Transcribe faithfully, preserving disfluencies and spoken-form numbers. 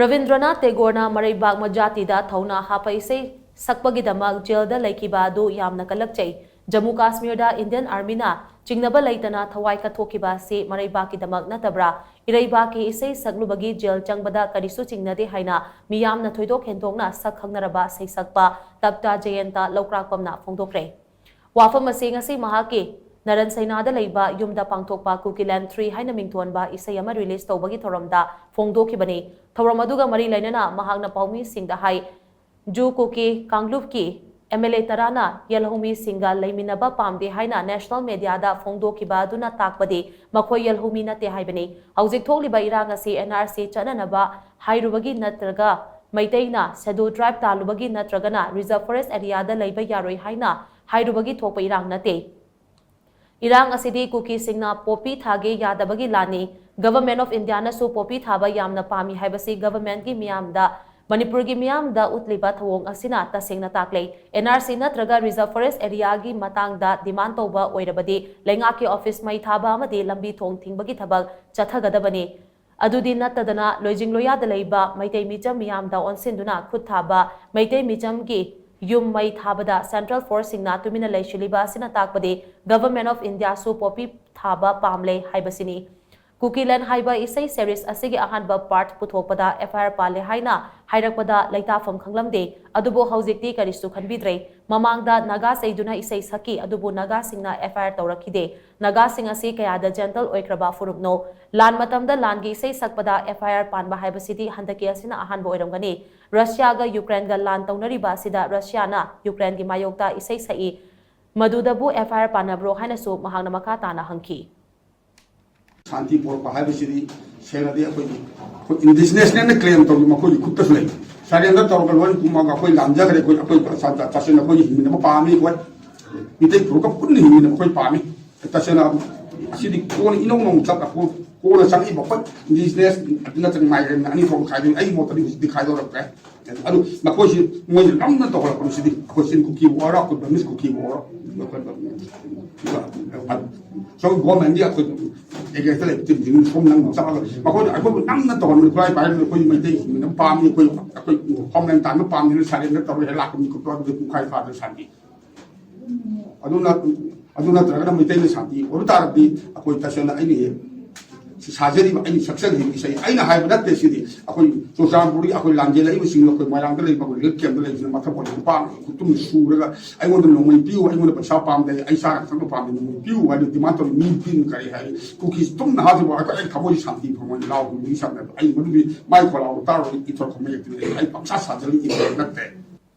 ꯔꯕꯤꯟꯗ꯭ꯔꯅꯥꯊ ꯇꯦꯒꯣꯔꯅ ꯃꯔꯩꯕꯥꯛ ꯃꯖꯥꯇꯤꯗ ꯊꯧꯅꯥ ꯍꯥꯞꯄ ꯏꯁꯩ ꯁꯛꯄꯒꯤꯗꯃꯛ ꯖꯦꯜꯗ ꯂꯩꯈꯤꯕ ꯑꯗꯨ ꯌꯥꯝꯅ ꯀꯜꯂꯛꯆꯩ꯫ ꯖꯝꯃꯨ ꯀꯥꯁꯃꯤꯔꯗ ꯏꯟꯗꯤꯌꯟ ꯑꯥꯔꯃꯤꯅ ꯆꯤꯡꯅꯕ ꯂꯩꯇꯅ ꯊꯋꯥꯏ ꯀꯠꯊꯣꯛꯈꯤꯕ ꯑꯁꯤ ꯃꯔꯩꯕꯥꯛꯀꯤꯗꯃꯛ ꯅꯠꯇꯕ꯭ꯔꯥ? ꯏꯔꯩꯕꯥꯛꯀꯤ ꯏꯁꯩ ꯁꯛꯂꯨꯕꯒꯤ ꯖꯦꯜ ꯆꯪꯕꯗ ꯀꯔꯤꯁꯨ ꯆꯤꯡꯅꯗꯦ ꯍꯥꯏꯅ ꯃꯤꯌꯥꯝꯅ ꯊꯣꯏꯗꯣꯛ ꯍꯦꯟꯗꯣꯛꯅ ꯁꯛ ꯈꯪꯅꯔꯕ ꯁꯩꯁꯛꯄ ꯇꯞꯇꯥ ꯖꯌꯟꯇ ꯂꯧꯀ꯭ꯔꯥꯛꯄꯝꯅ ꯐꯣꯡꯗꯣꯛꯈ꯭ꯔꯦ꯫ ꯋꯥꯐꯝ ꯑꯁꯤ ꯉꯁꯤ ꯃꯍꯥꯛꯀꯤ ꯅꯔꯟ ꯁꯩꯅꯥꯗ ꯂꯩꯕ ꯌꯨꯝꯗ ꯄꯥꯡꯊꯣꯛꯄ ꯀꯨꯀꯤꯂꯦꯟ ꯊ꯭ꯔꯤ ꯍꯥꯏꯅ ꯃꯤꯡꯊꯣꯟꯕ ꯏꯁꯩ ꯑꯃ ꯔꯤꯂꯤꯖ ꯇꯧꯕꯒꯤ ꯊꯧꯔꯝꯗ ꯐꯣꯡꯗꯣꯛꯈꯤꯕꯅꯤ꯫ ꯊꯧꯔꯝ ꯑꯗꯨꯒ ꯃꯔꯤ ꯂꯩꯅꯅ ꯃꯍꯥꯛꯅ ꯄꯥꯎꯃꯤꯁꯤꯡꯗ ꯍꯥꯏ, ꯖꯨ ꯀꯨꯀꯤ ꯀꯥꯡꯂꯨꯞꯀꯤ ꯑꯦꯝ ꯑꯦꯜ ꯑꯦ ꯇꯔꯥꯅ ꯌꯦꯜꯍꯧꯃꯤꯁꯤꯡꯒ ꯂꯩꯃꯤꯟꯅꯕ ꯄꯥꯝꯗꯦ ꯍꯥꯏꯅ ꯅꯦꯁꯅꯦꯜ ꯃꯦꯗꯤꯌꯥꯗ ꯐꯣꯡꯗꯣꯛꯈꯤꯕ ꯑꯗꯨꯅ ꯇꯥꯛꯄꯗꯤ ꯃꯈꯣꯏ ꯌꯦꯜꯍꯧꯃꯤ ꯅꯠꯇꯦ ꯍꯥꯏꯕꯅꯤ꯫ ꯍꯧꯖꯤꯛ ꯊꯣꯛꯂꯤꯕ ꯏꯔꯥꯡ ꯑꯁꯤ ꯑꯦꯟ ꯑꯥꯔ ꯁꯤ ꯆꯠꯅꯅꯕ ꯍꯥꯏꯔꯨꯕꯒꯤ ꯅꯠꯇ꯭ꯔꯒ ꯃꯩꯇꯩꯅ ꯁꯦꯗꯨꯜ ꯇ꯭ꯔꯥꯏꯕ ꯇꯥꯜꯂꯨꯕꯒꯤ ꯅꯠꯇ꯭ꯔꯒꯅ ꯔꯤꯖꯔꯚ ꯐꯣꯔꯦꯁ ꯑꯦꯔꯤꯌꯥꯗ ꯂꯩꯕ ꯌꯥꯔꯣꯏ ꯍꯥꯏꯅ ꯍꯥꯏꯔꯨꯕꯒꯤ ꯊꯣꯛꯄ ꯏꯔꯥꯡ ꯅꯠꯇꯦ꯫ ꯏꯔꯥꯡ ꯑꯁꯤꯗꯤ ꯀꯨꯀꯤꯁꯤꯡꯅ ꯄꯣꯄꯤ ꯊꯥꯒꯦ ꯌꯥꯗꯕꯒꯤ ꯂꯥꯟꯅꯤ꯫ Government of Indiaꯅꯁꯨ ꯄꯣꯄꯤ ꯊꯥꯕ ꯌꯥꯝꯅ ꯄꯥꯝꯃꯤ ꯍꯥꯏꯕꯁꯤ ꯒꯚꯔꯟꯃꯦꯟꯠꯀꯤ ꯃꯤꯌꯥꯝꯗ, ꯃꯅꯤꯄꯨꯔꯒꯤ ꯃꯤꯌꯥꯝꯗ ꯎꯠꯂꯤꯕ ꯊꯧꯑꯣꯡ ꯑꯁꯤꯅ ꯇꯁꯦꯡꯅ ꯇꯥꯛꯂꯦ꯫ ꯑꯦꯟ ꯑꯥꯔ ꯁꯤ ꯅꯠꯇ꯭ꯔꯒ ꯔꯤꯖꯔꯚ ꯐꯣꯔꯦꯁ ꯑꯦꯔꯤꯌꯥꯒꯤ ꯃꯇꯥꯡꯗ ꯗꯤꯃꯥꯟꯗ ꯇꯧꯕ ꯑꯣꯏꯔꯕꯗꯤ ꯂꯩꯉꯥꯛꯀꯤ ꯑꯣꯐꯤꯁ ꯃꯩ ꯊꯥꯕ ꯑꯃꯗꯤ ꯂꯝꯕꯤ ꯊꯣꯡ ꯊꯤꯡꯕꯒꯤ ꯊꯕꯛ ꯆꯠꯊꯒꯗꯕꯅꯤ꯫ ꯑꯗꯨꯗꯤ ꯅꯠꯇꯗꯅ ꯂꯣꯏꯖꯤꯡ ꯂꯣꯌꯥꯗ ꯂꯩꯕ ꯃꯩꯇꯩ ꯃꯤꯆꯝ ꯃꯤꯌꯥꯝꯗ ꯑꯣꯟꯁꯤꯟꯗꯨꯅ ꯈꯨꯠ ꯊꯥꯕ, ꯃꯩꯇꯩ ꯃꯤꯆꯝꯒꯤ ꯌꯨꯝ ꯃꯩ ꯊꯥꯕꯗ ꯁꯦꯟꯇ꯭ꯔꯦꯜ ꯐꯣꯔꯁꯁꯤꯡꯅ ꯇꯨꯃꯤꯟꯅ ꯂꯩꯁꯤꯜꯂꯤꯕ ꯑꯁꯤꯅ ꯇꯥꯛꯄꯗꯤ Government of Indiaꯁꯨ ꯄꯣꯄꯤ ꯊꯥꯕ ꯄꯥꯝꯂꯦ ꯍꯥꯏꯕꯁꯤꯅꯤ꯫ ꯀꯨꯀꯤꯂꯦꯟ ꯍꯥꯏꯕ ꯏꯁꯩ ꯁꯦꯔꯤꯁ ꯑꯁꯤꯒꯤ ꯑꯍꯥꯟꯕ ꯄꯥꯔꯠ ꯄꯨꯊꯣꯛꯄꯗ ꯑꯦꯐ ꯑꯥꯏ ꯑꯥꯔ ꯄꯥꯜꯂꯦ ꯍꯥꯏꯅ ꯍꯥꯏꯔꯛꯄꯗ ꯂꯩꯇꯥꯐꯝ ꯈꯪꯂꯝꯗꯦ꯫ ꯑꯗꯨꯕꯨ ꯍꯧꯖꯤꯛꯇꯤ ꯀꯔꯤꯁꯨ ꯈꯟꯕꯤꯗ꯭ꯔꯦ꯫ ꯃꯃꯥꯡꯗ ꯅꯥꯒꯥ ꯆꯩꯗꯨꯅ ꯏꯁꯩ ꯁꯛꯈꯤ, ꯑꯗꯨꯕꯨ ꯅꯥꯒꯥꯁꯤꯡꯅ ꯑꯦꯐ ꯑꯥꯏ ꯑꯥꯔ ꯇꯧꯔꯛꯈꯤꯗꯦ꯫ ꯅꯥꯒꯥꯁꯤꯡ ꯑꯁꯤ ꯀꯌꯥꯗ ꯖꯦꯟꯇꯜ ꯑꯣꯏꯈ꯭ꯔꯕ ꯐꯨꯔꯨꯞꯅꯣ꯫ ꯂꯥꯟ ꯃꯇꯝꯗ ꯂꯥꯟꯒꯤ ꯏꯁꯩ ꯁꯛꯄꯗ ꯑꯦꯐ ꯑꯥꯏ ꯑꯥꯔ ꯄꯥꯟꯕ ꯍꯥꯏꯕꯁꯤꯗꯤ ꯍꯟꯗꯛꯀꯤ ꯑꯁꯤꯅ ꯑꯍꯥꯟꯕ ꯑꯣꯏꯔꯝꯒꯅꯤ꯫ ꯔꯁꯤꯌꯥꯒ ꯌꯨꯀ꯭ꯔꯦꯟꯒ ꯂꯥꯟ ꯇꯧꯅꯔꯤꯕ ꯑꯁꯤꯗ ꯔꯁꯤꯌꯥꯅ ꯌꯨꯀ꯭ꯔꯦꯟꯒꯤ ꯃꯥꯌꯣꯛꯇ ꯏꯁꯩ ꯁꯛꯏ꯫ ꯃꯗꯨꯗꯕꯨ ꯑꯦꯐ ꯑꯥꯏ ꯑꯥꯔ ꯄꯥꯟꯅꯕ꯭ꯔꯣ ꯍꯥꯏꯅꯁꯨ ꯃꯍꯥꯛꯅ ꯃꯈꯥ ꯇꯥꯅ ꯍꯪꯈꯤ꯫ ꯁꯥꯟꯇꯤ ꯄꯨꯔꯛꯄ ꯍꯥꯏꯕꯁꯤꯗꯤ ꯁꯦꯡꯅꯗꯤ ꯑꯩꯈꯣꯏꯒꯤ, ꯑꯩꯈꯣꯏ ꯏꯟꯗꯤꯖꯤꯅꯁꯅꯦꯅ ꯀ꯭ꯂꯦꯝ ꯇꯧꯔꯤ ꯃꯈꯣꯏꯒꯤ ꯈꯨꯠꯇꯁꯨ ꯂꯩ꯫ ꯁꯔꯦꯟꯗꯔ ꯇꯧꯔꯒ ꯂꯣꯏꯅ ꯀꯨꯝꯃꯒ ꯑꯩꯈꯣꯏ ꯂꯥꯟꯖꯈ꯭ꯔꯦ, ꯑꯩꯈꯣꯏ, ꯑꯩꯈꯣꯏ ꯇꯁꯦꯡꯅ ꯑꯩꯈꯣꯏꯒꯤ ꯍꯤꯡꯃꯤꯟꯅꯕ ꯄꯥꯝꯃꯤ, ꯑꯩꯈꯣꯏ ꯃꯤꯇꯩ ꯐꯨꯔꯨꯞꯀ ꯄꯨꯟꯅ ꯍꯤꯡꯃꯤꯟꯅꯕ ꯑꯩꯈꯣꯏ ꯄꯥꯝꯃꯤ꯫ ꯇꯁꯦꯡꯅ ꯑꯁꯤꯗꯤ ꯀꯣꯟꯅ ꯏꯅꯧ ꯅꯧꯅ ꯆꯠꯂꯛꯄ, ꯀꯣꯟꯅ ꯆꯪꯉꯛꯏꯕ ꯑꯩꯈꯣꯏ ꯏꯟꯗꯤꯖꯤꯅꯁ ꯅꯠꯇ꯭ꯔꯒ ꯃꯥꯏꯒ꯭ꯔꯦꯟ ꯑꯅꯤ ꯊꯣꯛꯅ ꯈꯥꯏꯗꯣꯏꯅꯤ꯫ ꯑꯩꯒꯤ ꯃꯣꯠꯇꯗꯤ ꯍꯧꯖꯤꯛꯇꯤ ꯈꯥꯏꯗꯣꯔꯛꯇ꯭ꯔꯦ꯫ ꯑꯗꯨ ꯃꯈꯣꯏꯁꯤ ꯃꯣꯏꯅ ꯅꯝꯅ ꯇꯧꯈꯠꯂꯛꯄꯅꯤ꯫ ꯁꯤꯗꯤ ꯑꯩꯈꯣꯏ ꯆꯤꯟ ꯀꯨꯀꯤꯕꯨ ꯑꯣꯏꯔꯣ, ꯑꯩꯈꯣꯏ ꯕ꯭ꯔꯃꯤꯁ ꯀꯨꯀꯤꯕꯨ ꯑꯣꯏꯔꯣ, ꯑꯩꯈꯣꯏ ꯁꯣꯝ ꯒꯣꯔꯃꯦꯟꯒꯤ ꯑꯩꯈꯣꯏ ꯑꯦꯒꯦꯟꯁꯇ ꯂꯩꯕ ꯇꯤꯝꯁꯤꯡ ꯁꯣꯝ ꯅꯪ ꯆꯠꯂꯒ ꯃꯈꯣꯏꯅ ꯑꯩꯈꯣꯏꯕꯨ ꯅꯝꯅ ꯇꯧꯍꯟꯕ, ꯈꯨꯠꯂꯥꯏ ꯄꯥꯏꯍꯟꯕ, ꯑꯩꯈꯣꯏ ꯃꯩꯇꯩꯁꯤꯡꯅ ꯄꯥꯝꯃꯤ, ꯑꯩꯈꯣꯏ ꯑꯩꯈꯣꯏ ꯍꯣꯝꯂꯦꯟ ꯇꯥꯟꯕ ꯄꯥꯝꯃꯤꯅ ꯁꯔꯦꯟꯗꯔ ꯇꯧꯔꯒ ꯍꯦꯛ ꯂꯥꯛꯄ ꯃꯤꯀꯨꯞꯇꯣ ꯑꯗꯨꯗ ꯄꯨꯡꯈꯥꯏ ꯐꯥꯗꯅ ꯁꯥꯟꯅꯩ꯫ ꯑꯗꯨꯅ ꯑꯗꯨ ꯅꯠꯇ꯭ꯔꯒꯅ ꯃꯩꯇꯩꯅ ꯁꯥꯟꯇꯤ ꯑꯣꯏꯕ ꯇꯥꯔꯗꯤ ꯑꯩꯈꯣꯏ ꯇꯁꯦꯡꯅ ꯑꯩꯅ ꯍꯦꯛ ꯁꯥꯖꯔꯤꯕ, ꯑꯩꯅ ꯁꯛꯆꯔꯤꯕ ꯏꯁꯩ ꯑꯩꯅ ꯍꯥꯏꯕ ꯅꯠꯇꯦ꯫ ꯁꯤꯗꯤ ꯑꯩꯈꯣꯏ ꯆꯨꯔꯆꯥꯟꯄꯨꯔꯒꯤ ꯑꯩꯈꯣꯏ ꯂꯥꯟꯖꯦꯜꯂꯛꯏꯕꯁꯤꯡ, ꯑꯩꯈꯣꯏ ꯃꯣꯏꯔꯥꯡꯗ ꯂꯩꯕ ꯑꯩꯈꯣꯏ ꯔꯤꯂꯤꯐ ꯀꯦꯝꯞꯇ ꯂꯩꯕꯁꯤꯡ ꯃꯊꯛ ꯑꯣꯏꯅ ꯅꯨꯄꯥ ꯈꯨꯇꯨꯝ ꯁꯨꯔꯒ ꯑꯩꯉꯣꯟꯗ ꯅꯣꯡꯃꯩ ꯄꯤꯌꯨ, ꯑꯩꯉꯣꯟꯗ ꯄꯩꯁꯥ ꯄꯥꯝꯗꯦ, ꯑꯩ ꯆꯥꯅ ꯊꯛꯅ ꯄꯥꯝꯗꯦ, ꯅꯣꯡꯃꯩ ꯄꯤꯌꯨ ꯍꯥꯏꯅ ꯗꯤꯃꯥꯟ ꯇꯧꯔꯤ꯫ ꯃꯤ ꯄꯤꯅ ꯀꯔꯤ ꯍꯥꯏ? ꯀꯨꯀꯤꯁꯤ ꯇꯨꯝꯅ ꯍꯥꯠꯇ꯭ꯔꯤꯕ ꯑꯩꯈꯣꯏ ꯑꯩ ꯊꯃꯣꯏ ꯁꯥꯟꯇꯤ ꯐꯪꯉꯣꯏ꯫ ꯂꯥꯎ ꯃꯤ ꯁꯥꯟꯅꯕ ꯑꯩ ꯃꯗꯨꯒꯤ ꯃꯥꯏ ꯈꯣꯜꯂꯥꯎ ꯇꯥꯔꯨꯔꯒ ꯏꯊꯣꯔꯛꯄ ꯃꯌꯦꯛꯇꯨꯅꯤ꯫ ꯑꯩ ꯄꯪꯁꯥ ꯁꯥꯖꯔꯤ, ꯏꯊꯣꯔꯛꯄ ꯅꯠꯇꯦ꯫